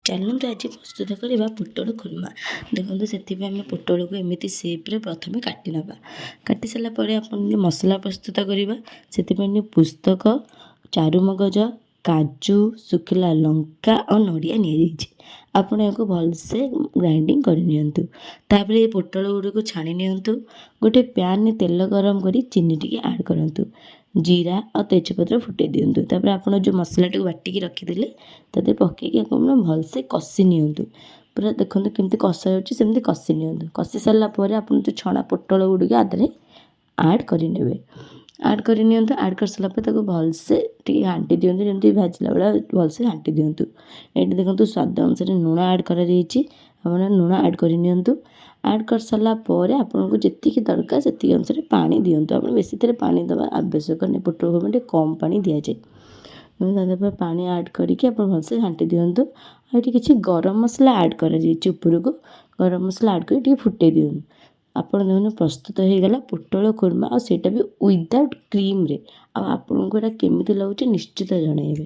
ଚାଲନ୍ତୁ, ଆଜି ପ୍ରସ୍ତୁତ କରିବା ପୋଟଳ ଖୁର୍ମା। ଦେଖନ୍ତୁ, ସେଥିପାଇଁ ଆମେ ପୋଟଳକୁ ଏମିତି ସେପ୍ରେ ପ୍ରଥମେ କାଟି ନେବା। କାଟି ସାରିଲା ପରେ ଆପଣ ମସଲା ପ୍ରସ୍ତୁତ କରିବା। ସେଥିପାଇଁ ପୋସ୍ତକ, ଚାରୁମଗଜ, କାଜୁ, ଶୁଖିଲା ଲଙ୍କା ଆଉ ନଡ଼ିଆ ନିଆଯାଇଛି। ଆପଣ ଏହାକୁ ଭଲସେ ଗ୍ରାଇଣ୍ଡିଙ୍ଗ କରିନିଅନ୍ତୁ। ତାପରେ ଏ ପୋଟଳ ଗୁଡ଼ିକୁ ଛାଣି ନିଅନ୍ତୁ। ଗୋଟେ ପ୍ୟାନ୍ରେ ତେଲ ଗରମ କରି ଚିନି ଟିକେ ଆଡ଼୍ କରନ୍ତୁ। ଜିରା ଆଉ ତେଜପତ୍ର ଫୁଟାଇ ଦିଅନ୍ତୁ। ତାପରେ ଆପଣ ଯେଉଁ ମସଲାଟିକୁ ବାଟିକି ରଖିଥିଲେ, ତା ଦେହରେ ପକାଇକି ଆପଣ ଭଲସେ କଷି ନିଅନ୍ତୁ। ପୁରା ଦେଖନ୍ତୁ, କେମିତି କଷା ଯାଉଛି, ସେମିତି କଷି ନିଅନ୍ତୁ। କଷି ସାରିଲା ପରେ ଆପଣ ଯେଉଁ ଛଣା ପୋଟଳ ଗୁଡ଼ିକ ଆ ଦେହରେ ଆଡ଼୍ କରିନେବେ। ଆଡ଼୍ କରିନିଅନ୍ତୁ। ଆଡ଼୍ କରିସାରିଲା ପରେ ତାକୁ ଭଲସେ ଟିକେ ଘାଣ୍ଟି ଦିଅନ୍ତୁ। ଯେମିତି ଭାଜିଲା ବେଳେ ଭଲସେ ଘାଣ୍ଟି ଦିଅନ୍ତୁ। ଏଇଠି ଦେଖନ୍ତୁ, ସ୍ୱାଦ ଅନୁସାରେ ଲୁଣ ଆଡ଼୍ କରାଯାଇଛି। ଆପଣ ଲୁଣ ଆଡ଼୍ କରିନିଅନ୍ତୁ। ଆଡ଼୍ କରିସାରିଲା ପରେ ଆପଣଙ୍କୁ ଯେତିକି ଦରକାର, ସେତିକି ଅନୁସାରେ ପାଣି ଦିଅନ୍ତୁ। ଆପଣ ବେଶୀ ଏଥିରେ ପାଣି ଦେବା ଆବଶ୍ୟକ ନାହିଁ। ପୋଟଳ ଖୁର୍ମା ଟିକେ କମ୍ ପାଣି ଦିଆଯାଏ। ତା ଦେହରେ ପାଣି ଆଡ଼୍ କରିକି ଆପଣ ଭଲସେ ଘାଣ୍ଟି ଦିଅନ୍ତୁ। ଆଉ ଏଠି କିଛି ଗରମ ମସଲା ଆଡ଼୍ କରାଯାଇଛି ଉପରକୁ। ଗରମ ମସଲା ଆଡ଼୍ କରି ଟିକେ ଫୁଟାଇ ଦିଅନ୍ତୁ। ଆପଣ ଦେଖନ୍ତୁ, ପ୍ରସ୍ତୁତ ହେଇଗଲା ପୋଟଳ ଖୁର୍ମା, ଆଉ ସେଇଟା ବି ୱିଦାଉଟ୍ କ୍ରିମ୍ରେ। ଆଉ ଆପଣଙ୍କୁ ଏଇଟା କେମିତି ଲାଗୁଛି, ନିଶ୍ଚିତ ଜଣାଇବେ।